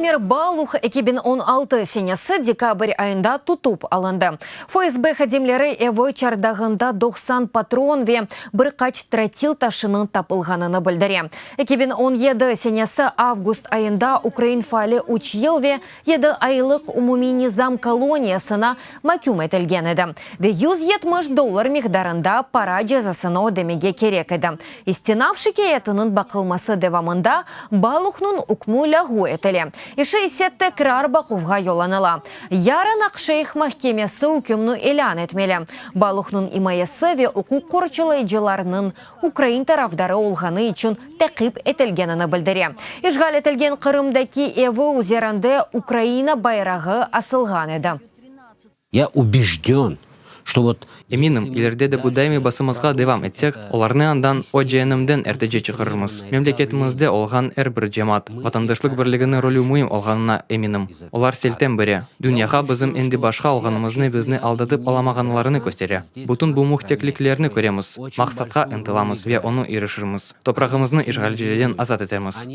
Vladimir Baluh 2016 senesi dekabr ayında tutıp alındı. FSB hadimleri evi çardağında 90 patron ve bir qaç trotil taşınıñ tapılğanını bildire. 2017 senesi avgust ayında ukrain faali üç yıl ve yedi aylıq umumiy nizam koloniyasına maküm etilgen edi ve 170 dollar miqdarında para cezasını ödemege kerek edi. İstinaf şikâyetiniñ baqılması devamında Baluhnıñ ükmü lâğu etile, işi ise tekrar baquvğa yollanıla. Yarın Aqşeyh mahkemesi ükümni ilân etmeli. Baluhnıñ imayesi ve uquq qorçalayıcılarnıñ ukrain tarafdarı olğanı içün taqip etilgenini bildire. İşğal etilgen Qırımdaki evi üzerinde Ukraina bayrağı asılğan edi. Ya ubejden, çto vot. Eminim, ileride de bu daimiy basımızğa devam etsek, olarnı andan, o ceennemden ertece çıqarırmız. Memleketimizde olğan er bir cemaat, vatandaşlıq birliginiñ rolü müim olğanına eminim. Olar selten bire. Dünyağa bizim endi başqa olğanımıznı bizni aldatıp olamağanlarını köstere. Bütün bu mühtekliklerni köremiz, maqsatqa ıntılamız ve onı irişirmiz, toprağımıznı işğalcilerden azat etermiz.